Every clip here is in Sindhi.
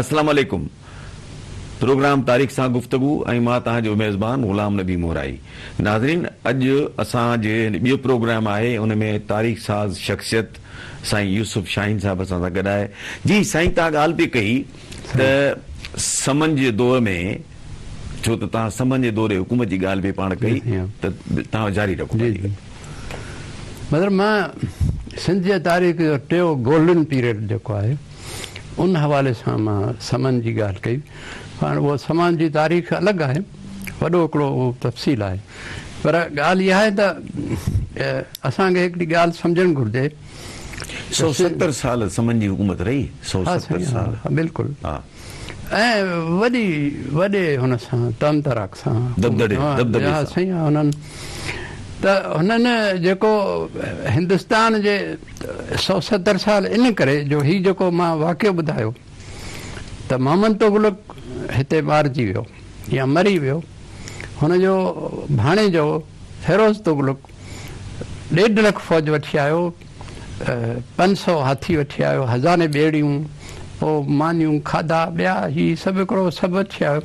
اسلام عليڪم پروگرام تاريخ سان گفتگو ۽ مان توهان جو ميزبان غلام نبي مورائي ناظرين اڄ اسان جي ٻيو پروگرام آهي ان ۾ تاريخ ساز شخصيت سائين يوسف شاهين صاحب اسان سان گڏ آهي جي سائين توهان ڳالهه پئي ڪئي ته سمن جي دور ۾ ڇو ته توهان سمن جي دور حڪومت جي ڳالهه به پاڻ ڪئي ته توهان جاري رکو پنهنجي ڳالهه. مطلب مان سنڌ جي تاريخ جو ٽيون گولڊن پيريڊ جيڪو آهي ان حوالي سان مان سمن جي ڳالهه ڪئي. هاڻ اهو سمن جي تاريخ الڳ آهي، وڏو هڪڙو اهو تفصيل آهي پر ڳالهه اها آهي ته اسان کي هڪڙي ڳالهه سمجهڻ گهرجي. 170 سال سمن جي حڪومت رهي، 170 سال. ها بلڪل. ۽ وڏي وڏي هن سان طمطراق سان دٻدٻي دٻدٻي سان سائين هنن ته هنن جيڪو هندستان جي 170 سال ان ڪري جو هي جيڪو مان واقعو ٻڌايو ته محمد تغلق هتي مارجي ويو يا مري ويو هن جو ڀاڻيجو فيروز تغلق 1.5 لک فوج وٺي آيو 500 هاٿي وٺي آيو، هزارين ٻيڙيون، پوء مانيون، کاڌا، ٻيا هي سڀ هڪڙو سڀ وٺي آيو.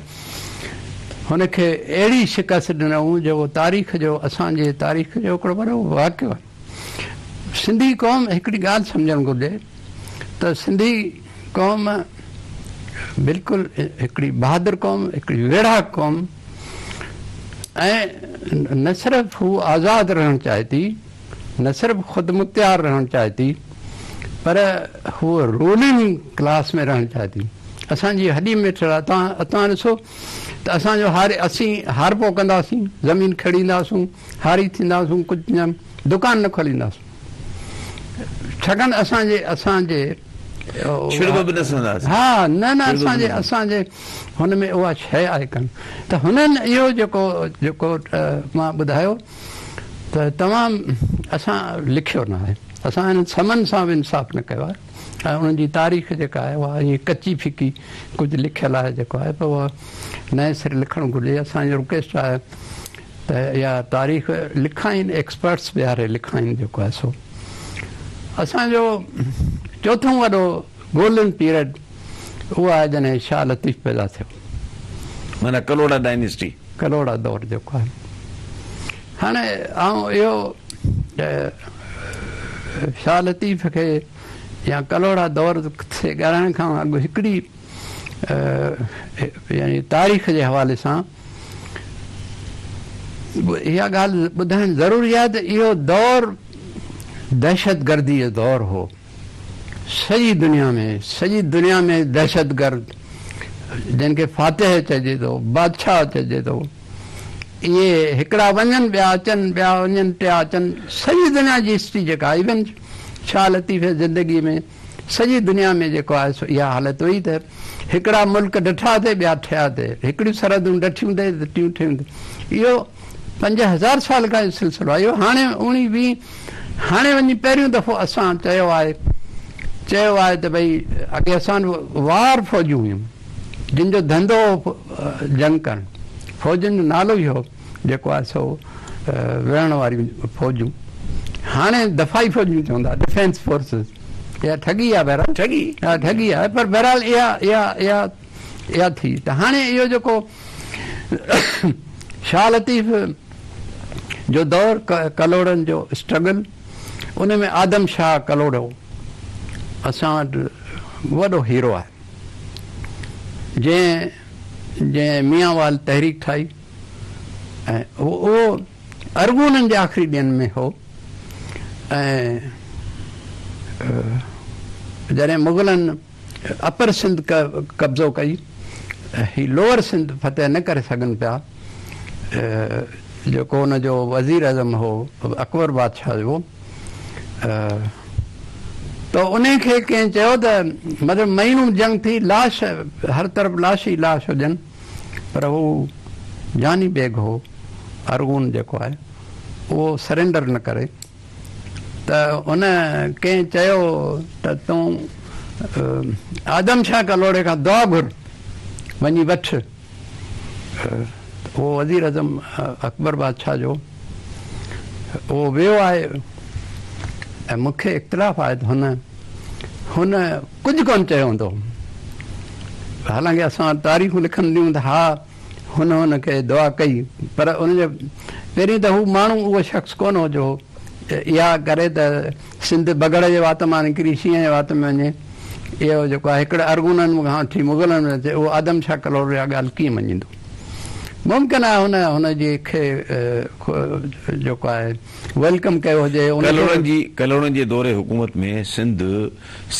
هن کي اهڙي شڪست ڏنائون جيڪو تاريخ جو اسان جي تاريخ جو هڪڙو وڏو واقعو آهي. سنڌي قوم هڪڙي ڳالهه سمجهڻ گهرجي ته سنڌي قوم بلڪل هڪڙي بهادر قوم، هڪڙي ويڙهاڪ قوم ۽ نه صرف هو آزاد رهڻ چاهي ٿي، نه صرف خودمختيار رهڻ چاهي ٿي پر هوء رولنگ ڪلاس ۾ رهڻ چاهي ٿي. اسان جي هڏي ۾ ٺهيل آهي. توهان ڏسو ته اسان جو هاري اسين هارپو ڪنداسين، زمين کيڙينداسون، هاري ٿينداسون، ڪجهه نه دڪان نه کولينداسون. ڇاڪاڻ اسان جي اسان جي ڇڙٻ به نه سهنداسين. ها نه نه اسان جي اسان جي هن ۾ اها شيء آهي ڪانه ته هنن اهو جيڪو جيڪو مان ٻڌايو ته تمام اسان لکيو نه آهي اسان انهن سمن سان به انصاف نه ڪيو آهي ۽ انهن جي تاريخ جيڪا آهي اها ائين ڪچي ڦڪي ڪجهه لکيل آهي جيڪو آهي پر اها نئين سر لکڻ گهرجي اسان جو رڪويسٽ آهي ته اها تاريخ لکائين ايڪسپرٽس ويهاري لکائين جيڪو آهي سو اسان جو چوٿون وڏو گولڊن پيريڊ اهو آهي جڏهن شاهه لطيف پيدا ٿيو. معنيٰ ڪلهوڙا ڊائنيسٽي. ڪلهوڙا دور جيڪو آهي. هاڻي آئون اهو شاهه لطيف کي يا ڪلهوڙا دور تي ڳالهائڻ کان اڳ هڪڙي يعني تاريخ جي حوالي سان اها ڳالهه ٻڌائڻ ضروري آهي ته اهو دور دهشتگردي جو دور هو. سڄي دنيا ۾ سڄي دنيا ۾ دهشتگرد جن کي فاتح چئجي ٿو بادشاهه چئجي ٿو اهي هڪڙا وڃن ٻيا اچن ٻيا وڃن ٽيا اچن سڄي دنيا جي هسٽري جيڪا آهي ايون شاهه لطيف جي زندگي ۾ سڄي دنيا ۾ جيڪو آهي سو اها حالت هئي ته هڪڙا ملڪ ڊٺا ٿي ٻيا ٺهيا ٿي هڪڙيون سرحدون ڊٺيون ٿي ته ٽيون ٺهيون ٿي اهو 5000 سال کان اهو سلسلو آهي اهو هاڻي اوڻيهه ويهه هاڻي وڃي پهريون دفعو اسان چيو آهي چيو آهي ته ڀئي اڳي اسان وٽ وار فوجون هيون جن جو ڌنڌو هو جنگ ڪرڻ فوجن جو نالو ئي هو جيڪو آهي سو وڙهڻ واريون فوجون هاڻي دفاعي فوجون چوندا ڊفينس فورسز اها ٺڳي آهي بهرحال ٺڳي ها ٺڳي آهي پر بهرحال اها اها اها اها ٿي ته هاڻي اهو جيڪو شاهه لطيف جو دور ڪلهوڙن جو اسٽرگل ان ۾ آدم شاهه ڪلهوڙو اسان وٽ وڏو هيرو آهي جنهن جنهن ميان وال تحريڪ ٺاهي ۽ اهو ارغونن جي آخري ڏينهن ۾ هو ۽ جڏهن مغلن اپر سنڌ قبضو ڪئي، هي لوئر سنڌ فتح نه ڪري سگهن پيا، جيڪو ان جو وزير اعظم هو اڪبر بادشاهه جو ته انهي کي ڪنهن چيو ته مطلب مهينو جنگ ٿي لاش هر طرف لاش ئي لاش هجن پر هو جاني بيگ هو ارغون جيڪو آهي اهو سرينڊر نه ڪري. ته هن ڪنهن چيو ته تون آدم شاهه ڪلهوڙي کان دعا گهر وڃي وٺ. اهو وزير اعظم اڪبر بادشاهه جو اهو ويو آهي ۽ مون کي اختلاف آهي ته هن هن ڪجهه ڪونه چيو هوندو. حالانڪه اسان تاريخون لکنديون ته ها هن هن کي دعا ڪئي پر ان جو پهرين ته هو ماڻهو اهو شخص ڪونه هو جو اها ڪري ته سنڌ بگهڙ جي وات مان نڪري شينهن جي وات ۾ وڃي. اهو جيڪو آهي هڪڙي ارغونن کان وٺي مغلن ۾ اچي اهو آدم شاهه ڪلهوڙو اها ڳالهه ڪيئن مڃيندو؟ ممڪن آهي هن هن جي کي جيڪو آهي welcome ڪيو هجي ان کي. ڪلهوڙن جي ڪلهوڙن جي دور حڪومت ۾ سنڌ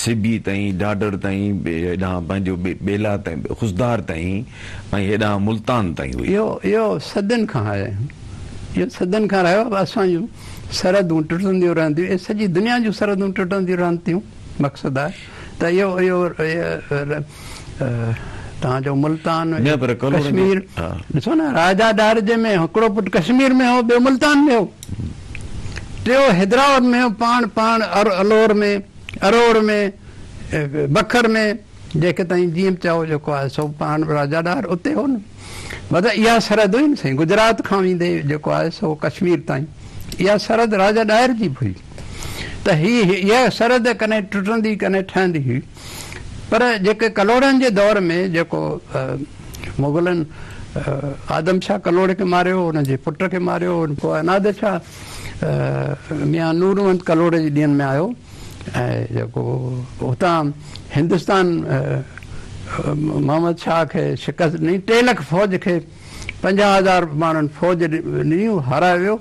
سبي تائين، ڍاڍر تائين، هيڏانهن پنهنجو ٻيلا تائين، خضدار تائين ۽ هيڏانهن ملتان تائين هئي. اهو اهو صدين کان آهي. اهو صدين کان رهيو آهي. اسان جون سرحدون ٽٽنديون رهنديون. اهي سڄي دنيا جون سرحدون ٽٽنديون رهن ٿيون. مقصد آهي ته اهو اهو توهان جو ملتان نه پر ڪلهوڙن جي ڪشمير ڏسو نه راجا ڏاهر جي ۾ هڪڙو پٽ ڪشمير ۾ هو ٻيو ملتان ۾ هو. ٽيو حيدرآباد ۾ هو، پاڻ پاڻ الور ۾، اروڙ ۾، بکر ۾، جيڪي تائين جيئن به چئو جيڪو آهي سو پاڻ راجا ڏاهر اتي هو نه. مطلب اها سرحد هئي نه سائين گجرات کان ويندي جيڪو آهي سو ڪشمير تائين اها سرحد راجا ڏاهر جي به هئي ته هي اها سرحد ڪڏهن ٽٽندي ڪڏهن ٺهندي هئي پر جيڪي ڪلهوڙن جي دور ۾ جيڪو مغلن آدم شاهه ڪلهوڙي کي ماريو، ان جي پٽ کي ماريو، پوء نادر شاهه ميان نور محمد ڪلهوڙي جي ڏينهن ۾ آيو ۽ جيڪو هتان هندستان محمد شاهه کي شڪست ڏني، 3 لک فوج کي 50 هزار ماڻهن فوج ڏني، هارايو ويو،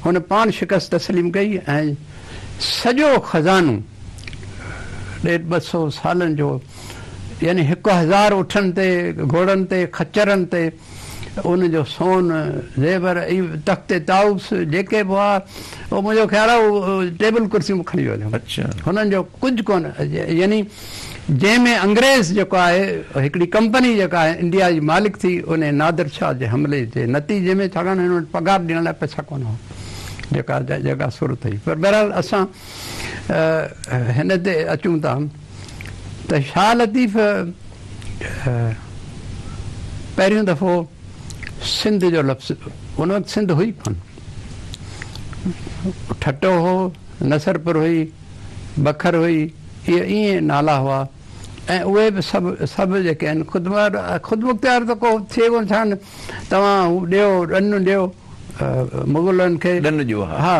هن پاڻ شڪست تسليم ڪئي ۽ سڄو خزانو ڏيڍ ٻه سو سالن جو يعني 1000 اٺن تي، گهوڙن تي، خچرن تي ان جو سون، زيور ۽ تخت طائوس جيڪي به هئا، اهو منهنجو خيال آهي اهو ٽيبل ڪرسيون به کڻي ويو. هنن جو ڪجهه ڪونه، يعني جنهن ۾ انگريز جيڪو آهي هڪڙي ڪمپني جيڪا آهي انڊيا جي مالڪ ٿي ان نادر شاهه جي حملي جي نتيجي ۾ ڇاڪاڻ هن وٽ پگهار ڏيڻ لاء پئسا ڪونه هئا جيڪا جيڪا صورت هئي پر بهرحال اسان هن تي اچون ٿا ته شاهه لطيف پهريون دفعو سنڌ جو لفظ ان وقت سنڌ هئي ڪونه، ٺٽو هو، نصرپور هئي، بکر هئي، اهي ائين نالا هئا ۽ اهي به سڀ سڀ جيڪي آهن خود مختيار ته ڪو ٿئي ڪونه ڇاڪاڻ توهان هو ڏيو ڏن ڏيو مغلن کي ڏن ڏيو ها. ها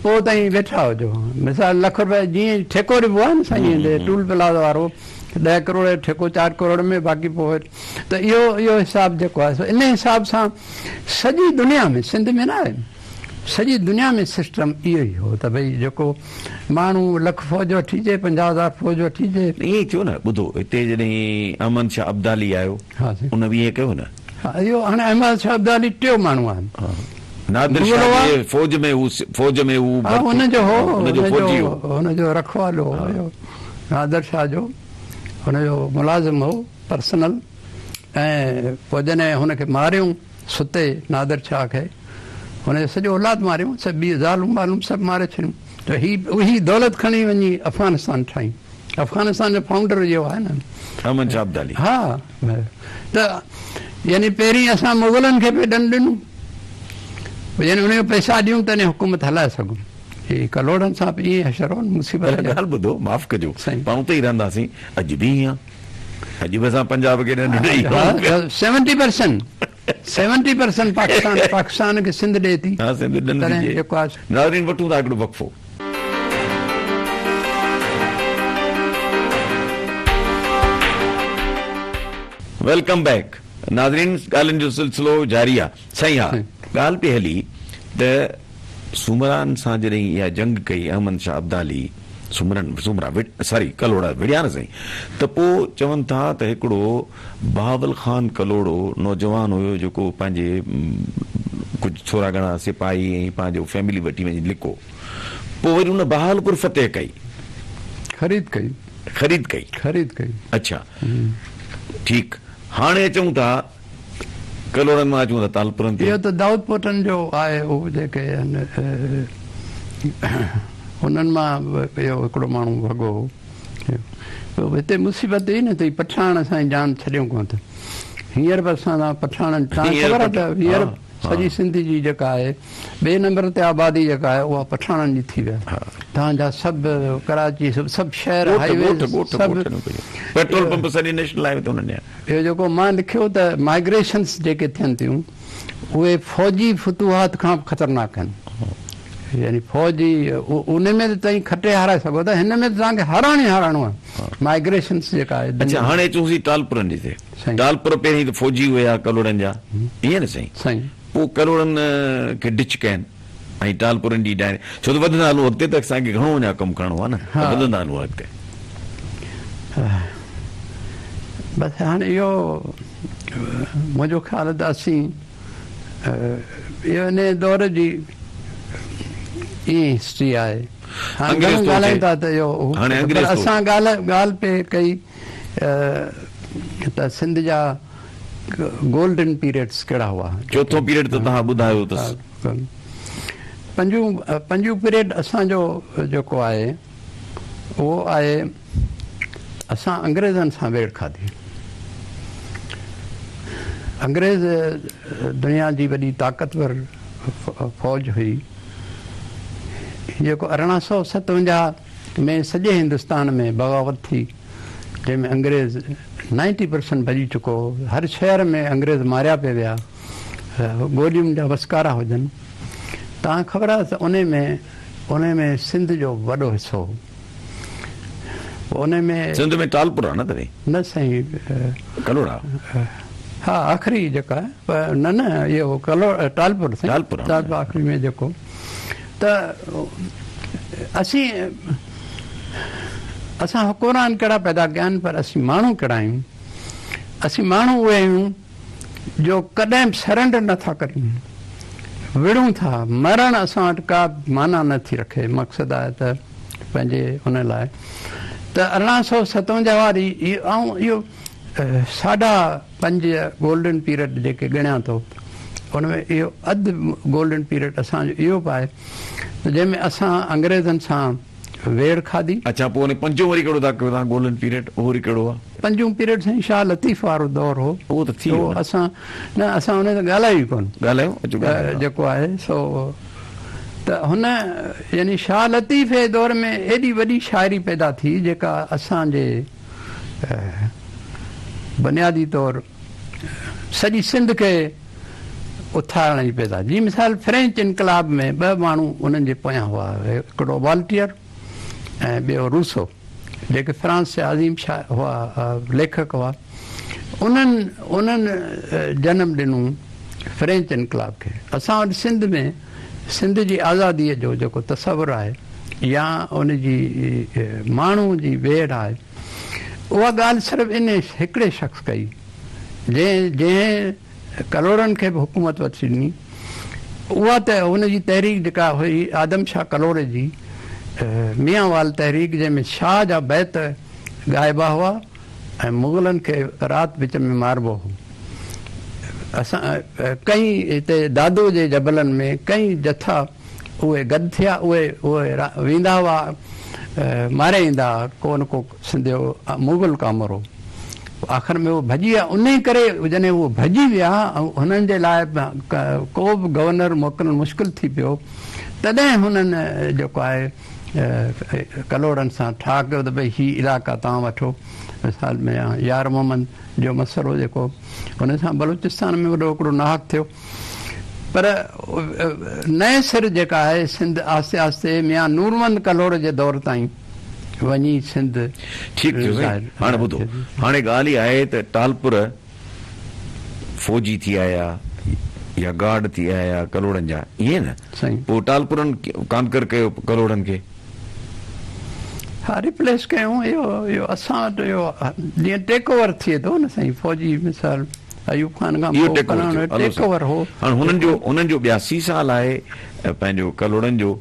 پوء تائين ويٺا هجو مثال لک روپيا جيئن ٺيڪو ڏبو آهي نه سائين هتي ٽول پلازا وارو ڏهه ڪروڙ جو ٺيڪو 4 ڪروڙ ۾ باقي پوء ته اهو اهو حساب جيڪو آهي سو ان حساب سان سڄي دنيا ۾ سنڌ ۾ نه آهي سڄي دنيا ۾ سسٽم اهو ئي هو ته ڀئي جيڪو ماڻهو لک فوج وٺي اچي 50 هزار فوج وٺي اچي. ائين ئي ٿيو نه ٻڌو هتي جڏهن احمد شاهه ابدالي آيو ان به ائين ڪيو نه. ها اهو هاڻي احمد شاهه ابدالي ٽيو ماڻهو آهي. نادر شاهه جي فوج ۾ هو فوج ۾ هو ها ان جو هو ان جو فوجي هو ان جو رکوالو هو اهو نادر شاهه جو ان جو ملازم هو پرسنل ۽ پوء جڏهن هن کي ماريون ستي نادر شاهه کي هن جو سڄو اولاد ماريون سڀ ٻي زالون بالون سڀ ماري ڇڏيون ته هي هي دولت کڻي وڃي افغانستان ٺاهي افغانستان جو فائونڊر اهو آهي نه احمد شاهه ابدالي ها ته يعني پهرين اسان مغلن کي به ڏن ڏنو يعني ان کي پئسا ڏيون تڏهن حڪومت هلائي سگهون هي ڪلهوڙن سان به ائين حشر هو مصيبت ڳالهه ٻڌو معاف ڪجو پاڻ اتي ئي رهنداسين اڄ به ائين آهي اڄ به اسان پنجاب کي ڏن ڏئي 70% 70% پاڪستان پاڪستان کي سنڌ ڏئي ٿي ها سنڌ ڏن ٿي ناظرين وٺون ٿا هڪڙو وقفو. Welcome back ناظرين ڳالهين جو سلسلو جاري آ سائين ها ڳالهه پئي هلي ته سومران سان جڏهن اها جنگ ڪئي احمد شاهه ابدالي سومرن سومرا ساري ڪلهوڙا وڙهيا نه سائين ته پو چون ٿا ته هڪڙو بهاول خان ڪلهوڙو نوجوان هيو جيڪو پنهنجي ڪجهه ٿورا گهڻا سپاهي ۽ پنهنجو فيملي وٺي وڃي لڪو پوء وري ان بهاولپور فتح ڪئي. خريد ڪئي. خريد ڪئي. خريد ڪئي. اڇا ٺيڪ هاڻي اچون ٿا ڪلهوڙن مان اچون ٿا ٽالپرن تي. اهو ته دائود پوٽن جو آهي اهو جيڪي آهن انهن مان اهو هڪڙو ماڻهو ڀڳو هو. هتي مصيبت هئي نه ته پٺاڻ اسان جي جان ڇڏيون ڪونه ٿا. هينئر به اسان سان پٺاڻن تان خبر آهي ته هينئر. سڄي سنڌ جي جيڪا آهي ٻئي نمبر تي آبادي جيڪا آهي اها پٺاڻن جي ٿي ويا. توهان جا سڀ ڪراچي سڀ شهر هائي ويز سڀ پيٽرول پمپ سڄي نيشنل هائي وي تي انهن جا. اهو جيڪو مان لکيو ته مائگريشنس جيڪي ٿين ٿيون اهي فوجي فتوحات کان به خطرناڪ آهن. يعني فوجي ان ۾ ته توهين کٽي هارائي سگهو ٿا هن ۾ ته توهان کي هارائڻو ئي هارائڻو آهي. مائگريشنس جيڪا آهي. اڇا هاڻي اچون سين ٽالپرن جي تي. ٽالپر پهرين ته فوجي هيا ڪلهوڙن جا ائين نه سائين. سائين. پوء ڪلهوڙن کي ڊچ ڪين ۽ ٽالپرن جي ڊائري ڇو ته وڌندا هلون اڳتي ته اسان کي گهڻو اڃا ڪم ڪرڻو آهي نه ته وڌندا هلون اڳتي. بس هاڻي اهو منهنجو خيال ته اسين اهو ان دور جي ائين هسٽري آهي. هاڻي گهڻو ڳالهايون ٿا ته اهو پر اسان ڳالهه ڳالهه پئي ڪئي ته سنڌ جا گولڊن پيريڊس ڪهڙا هئا؟ چوٿون پيريڊ ته توهان ٻڌايو ته. پنجون پنجون پيريڊ اسان جو جيڪو آهي اهو آهي اسان انگريزن سان ويڙهه کاڌي. انگريز دنيا جي وڏي طاقتور فوج هئي جيڪو 1857 ۾ سڄي هندستان ۾ بغاوت ٿي. جنهن ۾ انگريز نائنٽي پرسنٽ ڀڄي چڪو هو. هر شهر ۾ انگريز ماريا پئي ويا. گولين جا وسڪارا هجن. توهان کي خبر آهي ته انهي ۾ انهي ۾ سنڌ جو وڏو حصو هو. پوء انهي ۾. سنڌ ۾ ٽالپر ها نه تڏهن؟ نه سائين. ڪلهوڙا. ها آخري جيڪا نه نه اهو ڪلهوڙا ٽالپر سائين. ٽالپر ها. ٽالپر آخري ۾ جيڪو ته اسين اسان حڪمران ڪهڙا پيدا ڪيا آهن پر اسين ماڻهو ڪهڙا آهيون؟ اسين ماڻهو اهي آهيون جو ڪڏهن به سرينڊر نه ٿا ڪريون، وڙهون ٿا، مرڻ اسان وٽ ڪا معنيٰ نه ٿي رکي، مقصد آهي ته پنهنجي ان لاء ته 1857 واري آئون اهو ساڍا پنج گولڊن پيريڊ جيڪي ڳڻيان ٿو ان ۾ اهو اڌ گولڊن پيريڊ اسان جو اهو به آهي ته جنهن ۾ اسان انگريزن سان ويڙهه کاڌي. اڇا پوء ان پنجون وري ڪهڙو ٿا ڪيو توهان گولڊن پيريڊ اهو وري ڪهڙو آهي؟ پنجون پيريڊ سائين شاهه لطيف وارو دور هو. اهو ته ٿي ويو نه. اسان نه اسان ان تي ڳالهايو ئي ڪونه. ڳالهايو اچو ڳالهايو. جيڪو آهي سو ته هن يعني شاهه لطيف جي دور ۾ ايڏي وڏي شاعري پيدا ٿي جيڪا اسان جي بنيادي طور سڄي سنڌ کي اٿارڻ جي پيدا جيئن مثال فرينچ انقلاب ۾ ٻه ماڻهو انهن جي پويان هئا هڪڙو والٽيئر ۽ ٻيو روسو جيڪي فرانس جا عظيم شاعر هئا ليکڪ هئا انهن انهن جنم ڏنو فرينچ انقلاب کي اسان وٽ سنڌ ۾ سنڌ جي آزاديء جو جيڪو تصور آهي يا ان جي ماڻهو جي ويڙهه آهي اها ڳالهه صرف ان هڪڙي شخص ڪئي جنهن جنهن ڪلهوڙن کي به حڪومت وٺي ڏني اها ته هن جي تحريڪ جيڪا هئي آدم شاهه ڪلهوڙي جي ميان وال تحريڪ جنهن ۾ شاهه جا بيت ڳائبا هئا ۽ مغلن کي رات وچ ۾ ماربو هو. اسان ڪئين هتي دادو جي جبلن ۾ ڪئين جٿا اهي گڏ ٿيا اهي اهي ويندا هئا ماري ايندا هئا ڪو نه ڪو سنڌ جو مغل ڪامورو آخر ۾ اهي ڀڄي ويا انهي ڪري جڏهن اهي ڀڄي ويا ۽ هنن جي لاء ڪو به گورنر موڪلڻ مشڪل ٿي پيو تڏهن هنن جيڪو آهي ڪلهوڙن سان ٺاهه ڪيو ته ڀئي هي علائقا توهان وٺو مثال ميان يار محمد جو مسئلو جيڪو ان سان بلوچستان ۾ وڏو هڪڙو ناحق ٿيو پر نئين سر جيڪا آهي سنڌ آهستي آهستي ميان نورمحمد ڪلهوڙي جي دور تائين وڃي سنڌ ٺيڪ ٿيو سائين هاڻي ٻڌو هاڻي ڳالهه اها آهي ته ٽالپر فوجي ٿي آيا يا گارڊ ٿي آيا ڪلهوڙن جا ائين نه سائين. پوء ٽالپرن ڪانڪر ڪيو ڪلهوڙن کي. ها ريپليس ڪيون اهو اهو اسان وٽ اهو جيئن ٽيڪ اوور ٿئي ٿو نه سائين فوجي مثال ايوب خان کان اهو پوء ٽيڪ اوور ٿيو ٽيڪ اوور هو. هاڻ هنن جو هنن جو 82 سال آهي پنهنجو ڪلهوڙن جو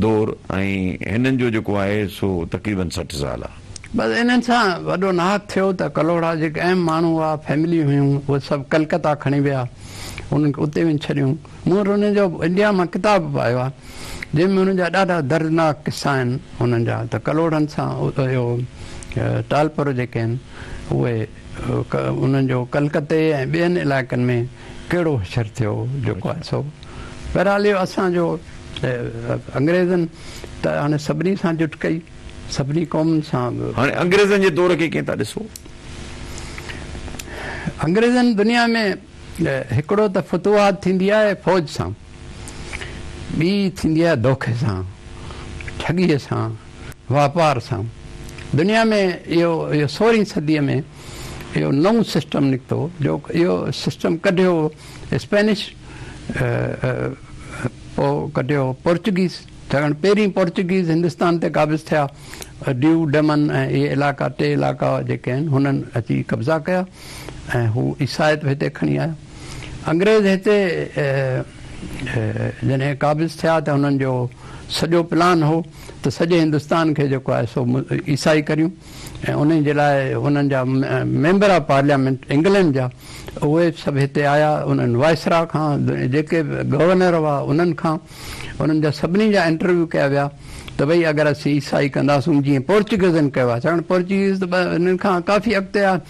دور ۽ هنن جو جيڪو آهي سو تقريبن 60 سال آهي. بس انهن سان وڏو ناحق ٿيو ته ڪلهوڙا جيڪي اهم ماڻهو هئا فيمليون هيون اهي سڀ ڪلڪتا کڻي ويا انهن کي اتي وڃي ڇڏيون مون وٽ انهن جو انڊيا مان ڪتاب به آيو آهي جنهن ۾ انهن جا ڏاڍا دردناڪ قصا آهن انهن جا ته ڪلهوڙن سان اهو ٽالپر جيڪي آهن اهي انهن جو ڪلڪتي ۽ ٻين علائقن ۾ ڪهڙو حشر ٿيو جيڪو آهي سو بهرحال اهو اسان جو انگريزن ته هاڻي سڀني سان جٺ ڪئي سڀني قومن سان. هاڻي انگريزن جي دور کي ڪيئن ٿا ڏسو؟ انگريزن دنيا ۾ هڪڙو ته فتوحات ٿيندي آهي فوج سان، ٻي ٿيندي آهي دوکي سان، ٺڳيء سان، واپار سان. دنيا ۾ اهو اهو سورهين صديء ۾ اهو نئون سسٽم نڪتو جو اهو سسٽم ڪڍيو اسپينش پوء ڪڍيو پورچوگيز ڇاڪاڻ پهرين پورچوگيز هندستان تي قابض ٿيا ڊيو ڊمن ۽ اهي علائقا ٽي علائقا جيڪي آهن هنن اچي قبضا ڪيا ۽ هو عيسائيت به هتي کڻي آيا انگريز هتي جڏهن قابض ٿيا ته هنن جو سڄو پلان هو ته سڄي هندستان کي جيڪو آهي سو عيسائي ڪريون ۽ انهي جي لاء انهن جا ميمبر آف پارليامينٽ انگلينڊ جا اهي سڀ هتي آيا انهن وائسراء کان جيڪي به گورنر هئا انهن کان انهن جا سڀني جا انٽرويو ڪيا ويا ته ڀئي اگر اسين عيسائي ڪنداسون جيئن پورچوگيزن ڪيو آهي ڇاڪاڻ پورچوگيز ته انهن کان ڪافي اڳتي آهي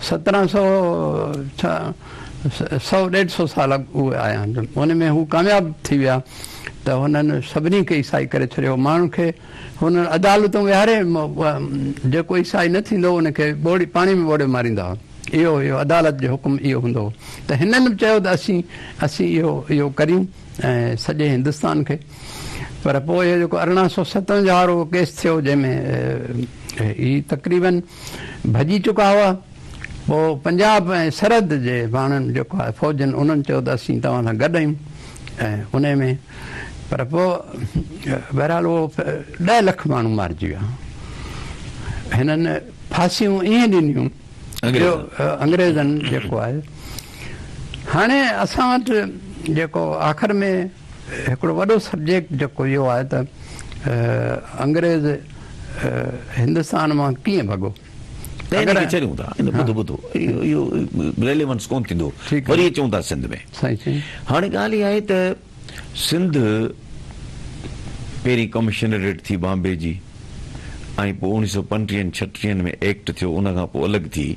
سترهن سو ڇا سو ڏيڍ سو سال اڳ اهي آيا آهن ان ۾ هو ڪامياب ٿي ويا ته هنن سڀني کي عيسائي ڪري ڇڏيو ماڻهن کي هنن عدالتون ويهاري جيڪو عيسائي نه ٿيندو ان کي ٻوڙي پاڻي ۾ ٻوڙي ماريندا هئا. اهو اهو عدالت جو حڪم اهو هوندو هو ته هنن به چيو ته اسين اسين اهو اهو ڪريون ۽ سڄي هندستان کي پر پوء اهو جيڪو 1857 وارو ڪيس ٿيو جنهن ۾ هي تقريبن ڀڄي چڪا هئا پوء پنجاب ۽ سرحد جي ماڻهن جيڪو آهي فوجن انهن چيو ته اسين توهان سان گڏ آهيون ۽ انهي ۾ پر پوء بهرحال اهو ڏهه لک ماڻهو مارجي ويا. هنن ڦاسيون ائين ڏنيون جو انگريزن جيڪو آهي هاڻي اسان وٽ جيڪو آخر ۾ هڪڙو وڏو سبجيڪٽ جيڪو اهو آهي ته انگريز هندستان مان ڪيئن ڀڳو. نه ان کي ڇڏيون ٿا ان ٻڌو ٻڌو اهو ريليونس ڪون ٿيندو وري اچون ٿا سنڌ ۾ هاڻي ڳالهه اها آهي ته سنڌ پهرين ڪمشنريٽ ٿي بامبي جي ۽ پوء اوڻيهه سو پنٽيهن ڇٽيهن ۾ ايڪٽ ٿيو ان کان پوء الڳ ٿي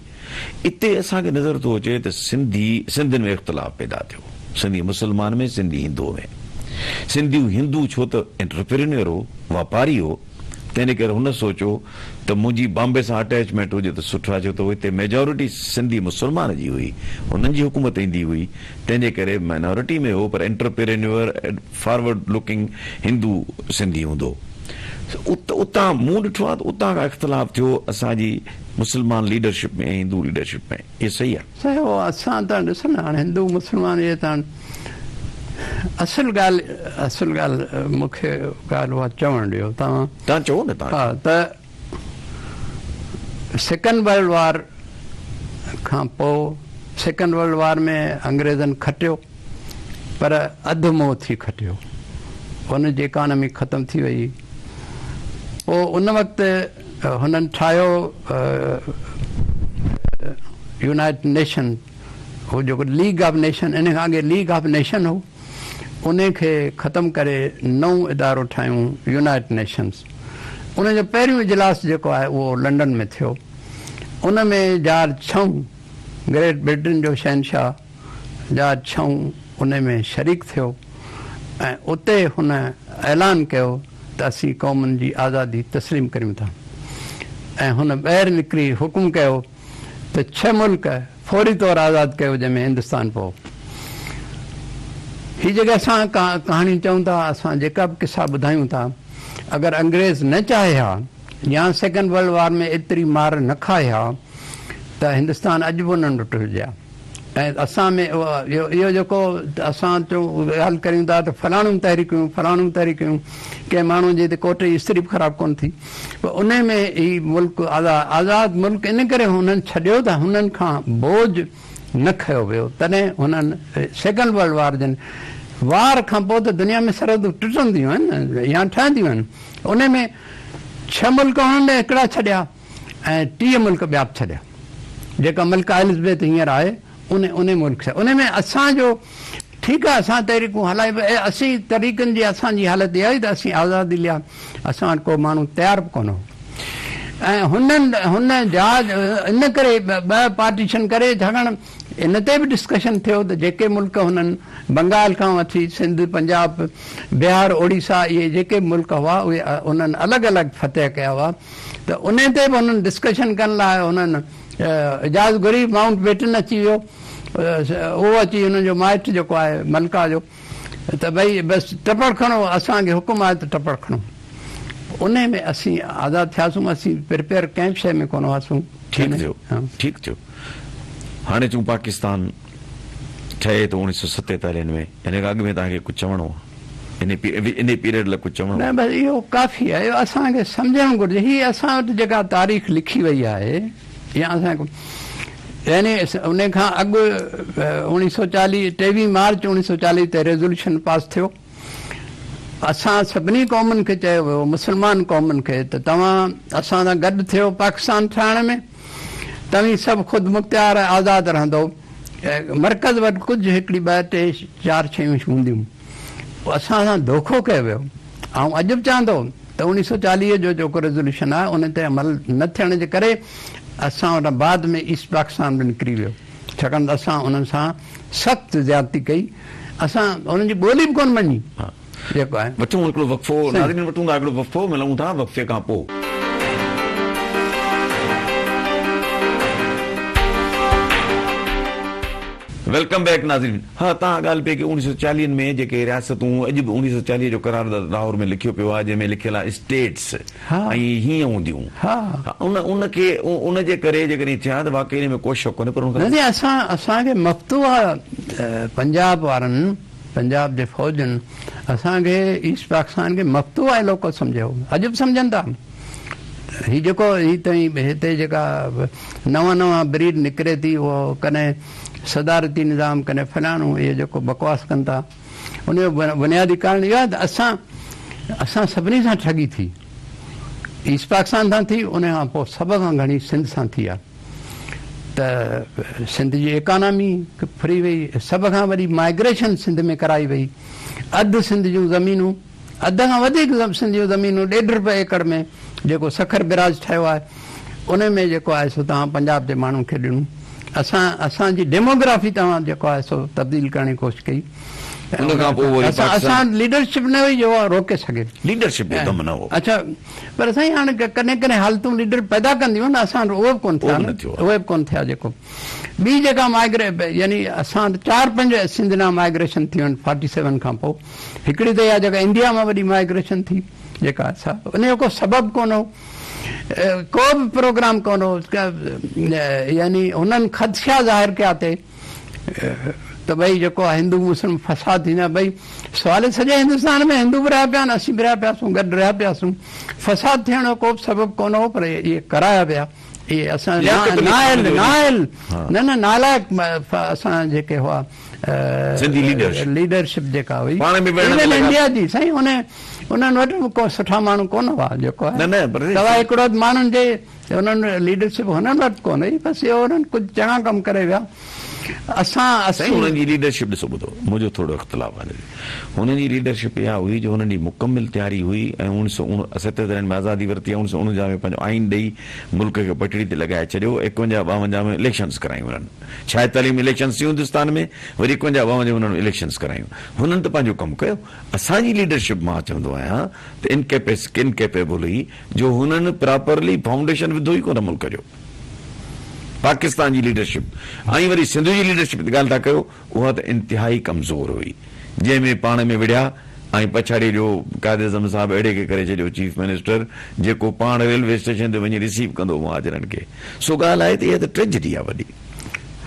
اتي اسان کي نظر ٿو اچي ته سنڌي سنڌين ۾ اختلاف پيدا ٿيو سنڌي مسلمان ۾ سنڌي هندو ۾ سنڌي هندو ڇو ته انٽرپرينيور هو واپاري هو تنهن ڪري هن سوچيو ته منهنجي بامبي سان اٽيچمينٽ هجي ته سٺو آهي ڇو ته هتي ميجارٽي سنڌي مسلمان جي هئي هنن جي حڪومت ايندي هئي تنهن جي ڪري مائنارٽي ۾ هو پر انٽرپرينيور فارورڊ لوڪنگ هندو سنڌي هوندو هو اتان مون ڏٺو آهي ته اتان کان اختلاف ٿيو اسان جي مسلمان ليڊرشپ ۾ ۽ هندو ليڊرشپ ۾ اهو صحيح آهي. صحيح هو اسان ته ڏسو نه هاڻي هندو مسلمان اهي ته هاڻي اصل ڳالهه اصل ڳالهه مون کي ڳالهه اها چوڻ ڏيو توهان. توهان چئو نه توهان ها ته سيڪنڊ ورلڊ وار کان پوء سيڪنڊ ورلڊ وار ۾ انگريزن کٽيو پر اڌ مئو ٿي کٽيو ان جي اڪانومي ختم ٿي وئي پوء ان وقت هنن ٺاهيو يونائيٽ نيشن هو جيڪو ليگ آف نيشن ان کان اڳي ليگ آف نيشن هو ان کي ختم ڪري نئون ادارو ٺاهيون يونائيٽ نيشنز ان جو پهريون اجلاس جيڪو آهي اهو لنڊن ۾ ٿيو ان ۾ جارج ڇهون گريٽ برٽن جو شهنشاهه جارج ڇهون ان ۾ شريڪ ٿيو ۽ اتي هن اعلان ڪيو ته اسين قومن جي آزادي تسليم ڪريون ٿا ۽ هن ٻاهر نڪري حڪم ڪيو ته ڇهه ملڪ فوري طور آزاد ڪيو جنهن ۾ هندستان به هو. هي جيڪي اسان ڪهاڻيون چئون ٿا اسان جيڪا به قصا ٻڌايون ٿا اگر انگريز نه چاهي ها يا سيڪنڊ ورلڊ وار ۾ ايتري مار نه کائي ها ته هندستان اڄ به انهن وٽ هجي ها. ۽ اسان ۾ اهو جيڪو اسان چئون ڳالهه ڪريون ٿا ته فلاڻيون تحريڪون فلاڻيون تحريڪون ڪنهن ماڻهو جي ته ڪوٽ جي استري به خراب ڪونه ٿي پر انهي ۾ هي ملڪ آزاد ملڪ ان ڪري هنن ڇڏيو ته هنن کان بوجه نه کنيو ويو تڏهن هنن سيڪنڊ ورلڊ وار جن وار کان پوء ته دنيا ۾ سرحدون ٽٽنديون آهن يا ٺهنديون آهن انهي ۾ ڇهه ملڪ هنن هڪڙا ڇڏيا ۽ 30 ملڪ ٻيا به ڇڏيا جيڪا ملڪه ايلزبيٿ هينئر آهي ان انهي ملڪ ڇڏيا انهي ۾ اسان جو ٺيڪ آهي اسان تحريڪون هلائي به اسين تحريڪن جي اسان جي حالت اها هئي ته اسين آزادي ليا اسان وٽ ڪو ماڻهو تيار به ڪونه هو ۽ هنن هن جهاز ان ڪري ٻه پارٽيشن ڪري ڇاڪاڻ ان تي به ڊسڪشن ٿيو ته جيڪي ملڪ هنن بنگال کان وٺي سنڌ، پنجاب، بهار، اوڙيسا اهي جيڪي به ملڪ هئا اهي انهن الڳ الڳ فتح ڪيا هئا ته انهي تي به هنن ڊسڪشن ڪرڻ لاء هنن اجازت گهري. مائونٽ بيٽن اچي ويو اهو اچي هنن جو مائٽ جيڪو آهي ملڪا جو ته ڀئي بس ٽپڙ کڻو اسان کي حڪم آهي ته ٽپڙ کڻو. انهي ۾ اسين آزاد ٿياسون اسين پرپيئر ڪنهن به شيء ۾ ڪونه هئاسون. ٺيڪ ٿيو ٺيڪ ٿيو هاڻي چون پاڪستان ٺهي ٿو اوڻيهه سو ستيتاليهن ۾ ان کان اڳ ۾ توهان کي ڪجهه چوڻو آهي انهي پيريڊ لاء ڪجهه چوڻو نه بس اهو ڪافي آهي اهو اسان کي سمجهڻ گهرجي هي اسان وٽ جيڪا تاريخ لکي وئي آهي يا اسان يعني ان کان اڳ اوڻيهه سو چاليهه ٽيويهه مارچ اوڻيهه سو چاليهه تي ريزوليوشن پاس ٿيو اسان سڀني قومن کي چيو ويو، مسلمان قومن کي، ته توهان اسان سان گڏ ٿيو پاڪستان ٺاهڻ ۾، توهين سڀ خودمختيار ۽ آزاد رهندؤ. مرڪز وٽ ڪجهه هڪڙي ٻه ٽي چار شيون هونديون. اسان سان دوکو ڪيو ويو. آئون اڄ به چوان ٿو ته اوڻيهه سو چاليهه جو جيڪو ريزوليوشن آهي ان تي عمل نه ٿيڻ جي ڪري اسان وٽان بعد ۾ ايسٽ پاڪستان به نڪري ويو. ڇاڪاڻ ته اسان انهن سان سخت زيادتي ڪئي، اسان انهن جي ٻولي به ڪونه مڃي، جيڪو آهي. وٺون هڪڙو وقفو، ناظرين وٺون ٿا هڪڙو وقفو، ملون ٿا وقفي کان پوء. Welcome back ناظرين، ها توهان ڳالهه پئي ڪئي اوڻيهه سو چاليهن ۾ جيڪي رياستون اڄ به اوڻيهه سو چاليهه جو قرارداد لاهور ۾ لکيو پيو آهي جنهن ۾ لکيل آهي اسٽيٽس ۽ هيئن هونديون ان ان کي ان جي ڪري جيڪڏهن ٿيا ته واقعي ان ۾ ڪو شڪ ڪونهي پر ان کان. نه اسان اسان کي مفتوحه پنجاب وارن پنجاب جي فوجن اسان کي ايسٽ پاڪستان کي مفتوحه علائقو سمجهيو اڄ به سمجهن ٿا هي جيڪو هي تائين هتي جيڪا نوان نوان بريڊ نڪري ٿي اهو ڪڏهن صدارتي نظام ڪڏهن فلاڻو اهي جيڪو بڪواس ڪن ٿا ان جو بنيادي ڪارڻ اهو آهي ته اسان اسان سڀني سان ٺڳي ٿي. ايسٽ پاڪستان سان ٿي ان کان پوء سڀ کان گهڻي سنڌ سان ٿي آهي ته سنڌ جي ايڪانامي ڦري وئي، سڀ کان وڏي مائگريشن سنڌ ۾ ڪرائي وئي، اڌ سنڌ جون زمينون اڌ کان وڌيڪ سنڌ جون زمينون ڏيڍ روپيه ايڪڙ ۾ جيڪو سکر براج ٺهيو آهي ان ۾ جيڪو آهي سو توهان پنجاب جي ماڻهن کي ڏنو. اسان اسان جي ڊيموگرافي توهان جيڪو آهي سو تبديل ڪرڻ جي ڪوشش ڪئي. ان کان پوء وري اسان پاڪستان. وٽ ليڊرشپ نه هئي جو اها روڪي سگهي. ليڊرشپ جو دم نه هو. اڇا پر سائين هاڻي ڪڏهن ڪڏهن حالتون ليڊر پيدا ڪنديون آهن اسان وٽ اهو به ڪونه ٿيا نه اهي به ڪونه ٿيا جيڪو ٻي جيڪا مائگري يعني اسان وٽ چار پنج سنڌ ڏانهن مائگريشن ٿيون آهن فارٽي سيون کان پوء هڪڙي ته اها جيڪا انڊيا مان وڏي مائگريشن ٿي جيڪا سا ان جو ڪو سبب ڪونه هو ڪو به پروگرام ڪونه هو يعني هنن خدشا ظاهر ڪيا تي ته ڀئي جيڪو آهي هندو مسلم فساد ٿيندا ڀئي سوال سڄي هندستان ۾ هندو به رهيا پيا آهن اسين به رهيا پياسون گڏ رهيا پياسون فساد ٿيڻ جو ڪو به سبب ڪونه هو پر اهي ڪرايا ويا اهي اسان نااهل نااهل نه نه نالائق اسان جيڪي هئا سنڌي ليڊرشپ ليڊرشپ جيڪا هئي پاڻ ۾ وڙهڻ ۾ ايون انڊيا جي سائين ان انهن وٽ به ڪو سٺا ماڻهو ڪونه هئا جيڪو نه نه پر سواء هڪڙو ماڻهن جي انهن ليڊرشپ هنن وٽ ڪونه هئي بس اهو انهن ڪجهه چڱا ڪم ڪري ويا اسان سائين انهن جي ليڊرشپ ڏسو ٻڌو منهنجو ٿورو اختلاف آهي هنن جي ليڊرشپ اها هئي جو هنن جي مڪمل تياري هئي ۽ اوڻيهه سو ستهترن ۾ آزادي ورتي ۽ اوڻيهه سو اڻونجاهه ۾ پنهنجو آئين ڏئي ملڪ کي پٽڙي تي لڳائي ڇڏيو ايڪونجاهه ٻاونجاهه ۾ اليڪشنز ڪرايون انهن ڇائيتاليهه ۾ اليڪشنز ٿيون هندستان ۾ وري ايڪونجاهه ٻاونجاهه ۾ انهن اليڪشنز ڪرايون هنن ته پنهنجو ڪم ڪيو اسان جي ليڊرشپ مان چوندو آهيان ته انڪيپيبل هئي جو هنن پراپرلي فائونڊيشن وڌو ئي ڪونه ملڪ جو. پاڪستان جي ليڊرشپ ۽ وري سنڌ جي ليڊرشپ جي ڳالهه ٿا ڪيو اها ته انتهائي ڪمزور هئي جنهن ۾ پاڻ ۾ وڙهيا ۽ پڇاڙي جو قائد اعظم صاحب اهڙي کي ڪري ڇڏيو چيف منسٽر جيڪو پاڻ ريلوي اسٽيشن تي وڃي رسيو ڪندو هو مهاجرن کي سو ڳالهه آهي ته اها ته ٽريجڊي آهي وڏي.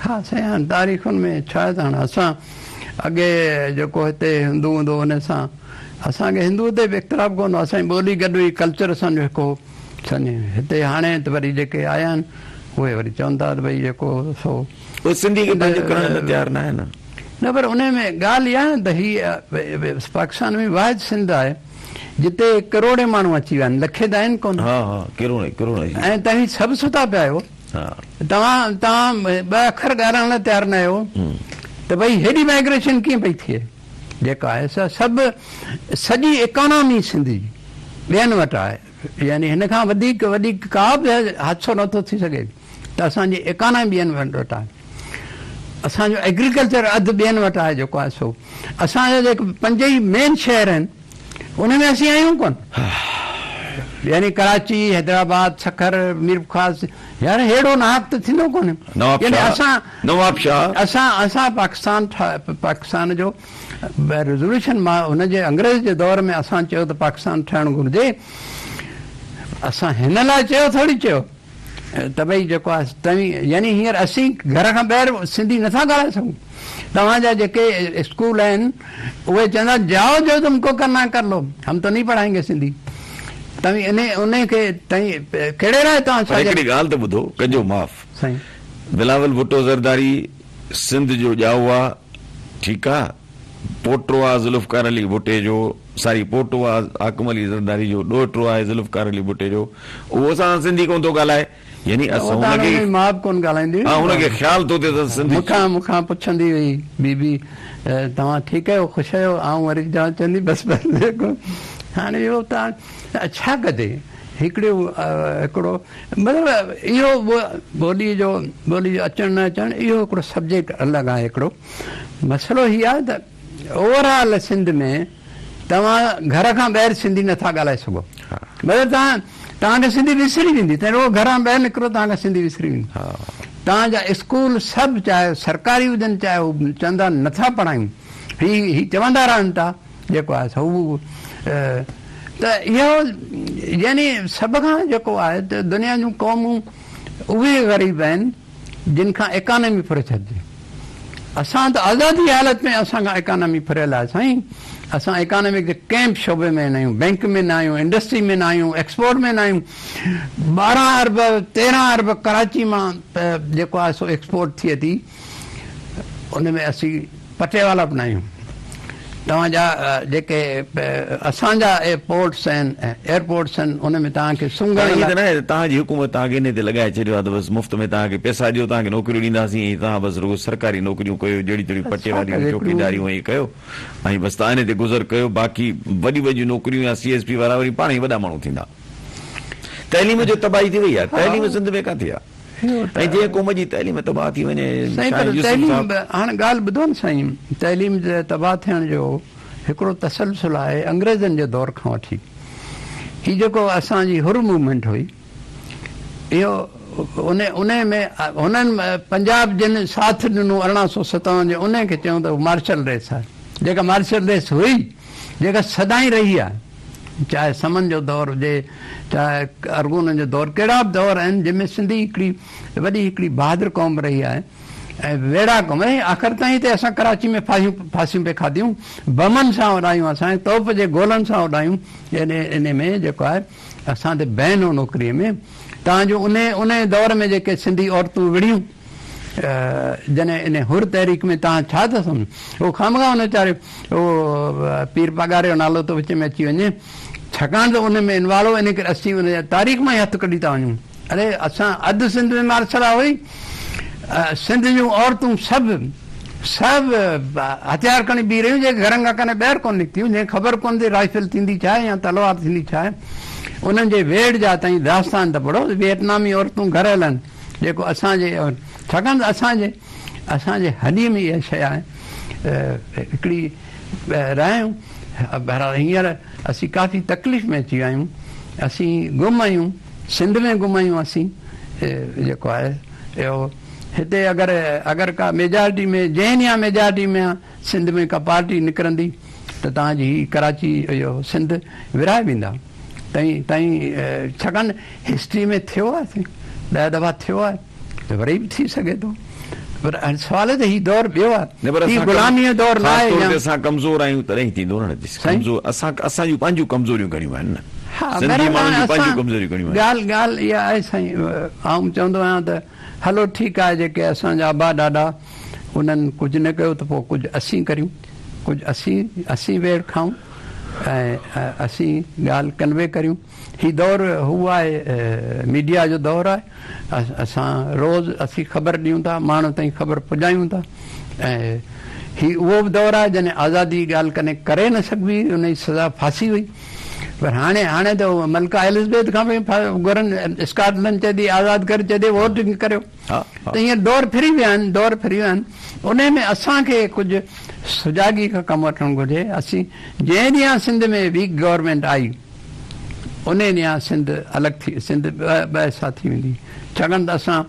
ها سائين هاڻ تاريخن ۾ ڇا آهي ته هاڻ اسان اڳي جيڪو هتي هندو هوندو هو ان سان اسان کي هندو تي به اختلاف ڪونه هو اسان جي ٻولي گڏ هئي ڪلچر اسان جو هڪ هو سمجهين هتي هاڻي ته وري جيڪي آيا آهن اهي وري چون ٿا ته ڀئي جيڪو سو اهي سنڌي کي پنهنجو ڪرڻ لاء تيار نه آهن. نه پر انهي ۾ ڳالهه اها آهي نه ته هي پاڪستان ۾ واحد سنڌ آهي جتي ڪروڙين ماڻهو اچي ويا آهن لکين ته آهن ڪونه. ها ها ڪروڙين ڪروڙين اچي ويا. ۽ توهين سڀ ستا پيا آهيو. توهان توهان ٻه اکر ڳالهائڻ لاء تيار نه آهيو ته ڀئي هيڏي مائگريشن ڪيئن پئي ٿئي جيڪا آهي سا سڀ سڄي ايڪانامي سنڌ جي ٻين وٽ آهي يعني هن کان وڌيڪ وڏي ڪا به حادثو نٿو ٿي سگهي ته اسان جي ايڪانامي ٻين وٽ آهي. اسان جو ايگريڪلچر اڌ ٻين وٽ آهي جيڪو آهي سو اسان جا جيڪي پنج ئي مين شهر آهن ان ۾ اسين آهيون ڪونه يعني ڪراچي، حيدرآباد، سکر، ميرپورخاص يار ههڙو ناحق ته ٿيندو ڪونهي يعني اسان نوابشاهه اسان اسان پاڪستان پاڪستان جو ريزوليوشن مان هن جي انگريز جي دور ۾ اسان چيو ته پاڪستان ٺهڻ گهرجي اسان هن لاء چيو ٿوري چيو ته ڀئي جيڪو آهي توهين يعني هينئر اسين گهر کان ٻاهر سنڌي نٿا ڳالهائي سگهون توهان جا جيڪي اسڪول آهن اهي چوندا جائو جو تم ڪو ڪرنا هي ڪر لو هم تو نهين پڙهائين گي سنڌي توهين انهي انهي کي توهين ڪهڙي لاء توهان پر هڪڙي ڳالهه ته ٻڌو ڪجو معاف سائين. بلاول ڀٽو زرداري سنڌ جو ڄائو آ ٺيڪ آ پوٽو آ ذوالفقار علي ڀٽي جو ساري پوٽو آ حاڪم علي زرداري جو ڏوهٽو آهي ذوالفقار علي ڀٽي جو اهو اسان سان سنڌي ڪونه ٿو ڳالهائي يعني اسان هن کي ماء به ڪونه ڳالهائيندي هئي ها هن کي خيال ٿو ٿئي ته سنڌي مون کان مون کان پڇندي هئي بي بي توهان ٺيڪ آهيو خوش آهيو آئون وري چوان چوندي بس بس هاڻي اهو ته ڇا ڪجي هڪڙيو هڪڙو مطلب اهو ٻولي جو ٻولي جو اچڻ نه اچڻ اهو هڪڙو سبجيڪٽ الڳ آهي هڪڙو مسئلو هي آهي ته اوور آل سنڌ ۾ توهان گهر کان ٻاهر سنڌي نٿا ڳالهائي سگهو مطلب توهان توهان کي سنڌي وسري ويندي توهين رڳو گهران ٻاهر نڪرو توهان کان سنڌي وسري ويندي توهان جا اسڪول سڀ چاهي سرڪاري هجن چاهي هو چوندا نٿا پڙهايون هي هي چوندا رهن ٿا جيڪو آهي سو هو ته اهو يعني سڀ کان جيڪو آهي ته دنيا جون قومون اهي غريب آهن جن کان ايڪانامي ڦري ڇڏجي. اسان ته آزادي جي حالت ۾ اسان کان ايڪانامي ڦريل آهي سائين. اسان ايڪانامڪ جي ڪنهن به شعبي ۾ نه آهيون، بئنڪ ۾ نه آهيون، انڊسٽري ۾ نه آهيون، ايڪسپورٽ ۾ نه آهيون. 12 ارب 13 ارب ڪراچي مان جيڪو آهي سو ايڪسپورٽ ٿئي ٿي ان ۾ اسين پٽيوالا به نه آهيون. توهان جا جيڪي اسان جا ايئرپورٽس آهن ايئرپورٽس آهن ان ۾ توهان کي سونگهڻ ائين ته ناهي ته توهان جي حڪومت توهان کي انهي تي لڳائي ڇڏيو آهي ته بس مفت ۾ توهان کي پئسا ڏيو توهان کي نوڪريون ڏينداسين ۽ توهان بس رڳو سرڪاري نوڪريون ڪيو جهڙيون تهڙيون پٽيواليون چوڪيداريون ۽ ڪيو ۽ بس توهان انهي تي گذر ڪيو باقي وڏيون وڏيون نوڪريون يا سي ايس پي وارا وري پاڻ ئي وڏا ماڻهو ٿيندا. تعليم جو تباهي ٿي وئي آهي تعليم سنڌ ۾ ڪاٿي آهي ۽ جنهن قوم جي تعليم تباهه ٿي وڃي سائين پر تعليم هاڻ ڳالهه ٻڌو نه سائين تعليم جي تباهه ٿيڻ جو هڪڙو تسلسل آهي انگريزن جي دور کان وٺي هي جيڪو اسان جي حر موومينٽ هئي اهو ان ان ۾ هنن پنجاب جن ساٿ ڏنو 1857 جي ان کي چيون ته مارشل ريس آهي جيڪا مارشل ريس هئي جيڪا سدائين رهي آهي، چاهي سمن جو دور هجي، چاهي ارغونن جو دور، ڪهڙا به دور آهن جنهن ۾ سنڌي هڪڙي وڏي هڪڙي بهادر قوم رهي آهي ۽ ويڙهاڪ قوم رهي. آخر تائين هتي اسان ڪراچي ۾ ڦاهيون ڦاسيون پئي کاڌيون، بمن سان اڏايون اسان، توپ جي گولن سان اڏايون، انهي ۾ جيڪو آهي اسان تي بين هو نوڪريء ۾، تان جو انهي انهي دور ۾ جيڪي سنڌي عورتون وڙهيون، جڏهن انهي حر تحريڪ ۾ توهان ڇا ٿا سمجهو؟ اهو خامخواه ان ويچاري اهو پير پاڳاري جو نالو ٿو وچ ۾ اچي وڃي، ڇاڪاڻ ته ان ۾ انوالو هو، انهي ڪري اسين ان جا تاريخ مان ئي هٿ ڪڍي ٿا وڃون. اڙي اسان اڌ سنڌ ۾ مارشل لا هئي، سنڌ جون عورتون سڀ سڀ هٿيار کڻي بيهي رهيون، جيڪي گهرن کان ڪڏهن ٻاهر ڪونه نڪتيون، جنهن کي خبر ڪونه ٿي رائفل ٿيندي ڇا آهي يا تلوار ٿيندي ڇا آهي، انهن جي ويڙهه جا تائين داستان ته پڙهو، ويٽنامي عورتون گهر هلن. جيڪو اسان جي ڇاڪاڻ ته اسان جي اسان جي هڏي ۾ اها شيء آهي هڪڙي رهيا آهيون بهرحال هينئر اسين ڪافي تڪليف ۾ اچي ويا آهيون اسين گم آهيون سنڌ ۾ گم آهيون اسين جيڪو آهي اهو هتي اگر اگر ڪا ميجارٽي ۾ جنهن ڏينهن ميجارٽي ۾ سنڌ ۾ ڪا پارٽي نڪرندي ته توهان جي هي ڪراچي اهو سنڌ ورهائي ويندا تائين تائين ڇاڪاڻ هسٽري ۾ ٿيو آهي سائين ڏهه دفعا ٿيو آهي ته وري به ٿي سگهي ٿو پر هاڻي سوال آهي ته هي دور ٻيو آهي هي غلامي جو دور نه آهي خاص طور تي اسان ڪمزور آهيون تڏهن ئي ٿيندو نه ڪمزور اسان اسان جون پنهنجون ڪمزوريون گهڻيون آهن نه سنڌي ماڻهن جون پنهنجون ڪمزوريون گهڻيون آهن. ڳالهه ڳالهه اها آهي سائين آئون چوندو آهيان ته هلو ٺيڪ آهي جيڪي اسان جا ابا ڏاڏا انهن ڪجهه نه ڪيو ته پوء ڪجهه اسين ڪريون ڪجهه اسين اسين ويڙهه کائون ۽ اسين ڳالهه ڪنوي ڪريون. هي دور هو آهي ميڊيا جو دور آهي اسان روز اسين خبر ڏيون ٿا ماڻهن تائين خبر پڄايون ٿا ۽ هي اهو به دور آهي جڏهن آزادي جي ڳالهه ڪڏهن ڪري نه سگهبي هئي ان جي سزا ڦاسي هئي. پر هاڻي هاڻي ته ملڪه ايلزبيٿ کان به گهرن اسڪاٽلنڊ چئي ٿي آزاد ڪري چئي ٿي ووٽ ڪريو ته ائين دور ڦري ويا آهن دور ڦري ويا آهن انهي ۾ اسان کي ڪجهه سجاڳي کان ڪم وٺڻ گهرجي اسين جنهن ڏينهن سنڌ ۾ ويڪ گورنمينٽ آئي انهي ڏينهن سنڌ الڳ ٿي سنڌ ٻه حصا ٿي ويندي ڇاڪاڻ ته اسان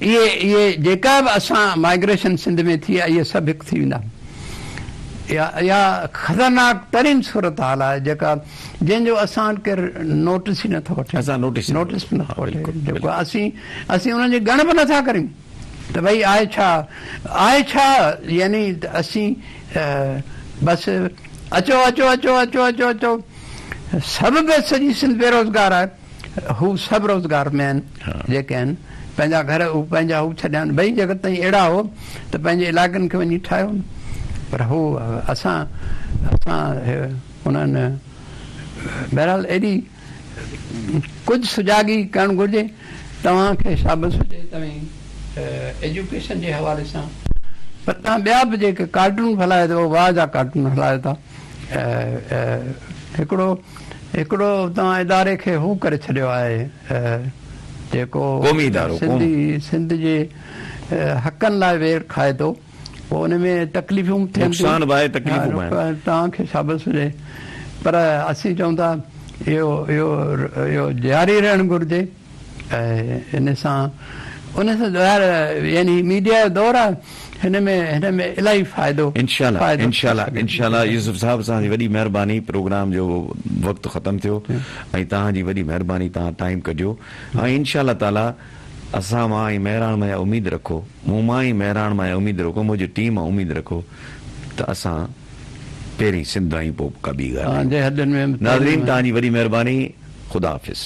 اهي اهي جيڪا به اسان مائگريشن سنڌ ۾ ٿي آهي اهي سڀ هڪ ٿي ويندا اها اها خطرناڪ ترين صورتحال آهي جيڪا جنهن جو اسان وٽ ڪير نوٽس ئي نٿو وٺي اسان نوٽس نوٽس به نٿو وٺي جيڪو اسين اسين انهن جي ڳڻپ نٿا ڪريون ته ڀئي آهي ڇا آهي ڇا يعني اسين بس اچو اچو اچو اچو اچو اچو سڀ به سڄي سنڌ بيروزگار آهي هو سڀ روزگار ۾ آهن جيڪي آهن پنهنجا گهر هو پنهنجا هو ڇڏيا آهن ڀئي جيڪر توهين اهڙا هو ته پنهنجي علائقن کي وڃي ٺاهيو نه پر هو اسان اسان انهن بهرحال ايڏي ڪجهه سجاڳي ڪرڻ گهرجي. توهان کي شابس هجي توهين ايجوڪيشن جي حوالي سان پر توهان ٻيا به جيڪي ڪارٽون هلايو ٿا واهه جا ڪارٽون هلايو ٿا هڪڙو هڪڙو توهان اداري کي هو ڪري ڇڏيو آهي جيڪو قومي ادارو سنڌي سنڌ جي حقن لاء ويڙهه کائي ٿو پوء ان ۾ تڪليفون به ٿين ٿيون. نقصان به آهي تڪليفون به آهن. توهان کي شابس هجي پر اسين چئون ٿا اهو اهو اهو جاري رهڻ گهرجي ۽ ان سان ان سان ظاهر يعني ميڊيا جو دور آهي هن ۾ هن ۾ الاهي فائدو انشاء الله فائدو ٿي انشاء الله سگهي ٿو. انشاء الله يوسف صاحب اسان جي وڏي مهرباني پروگرام جو وقت ختم ٿيو ۽ توهان جي وڏي مهرباني توهان ٽائيم ڪڍيو ۽ انشاء الله تعالي اسان مان ۽ مهراڻ مان اها اميد رکو، مون مان ۽ مهراڻ مان اها اميد رکو، منهنجي ٽيم مان اميد رکو ته اسان پهرين سنڌ ۽ پوء ڪا ٻي ڳالهه آهيون. ناظرين توهان جي وڏي مهرباني خدا حافظ.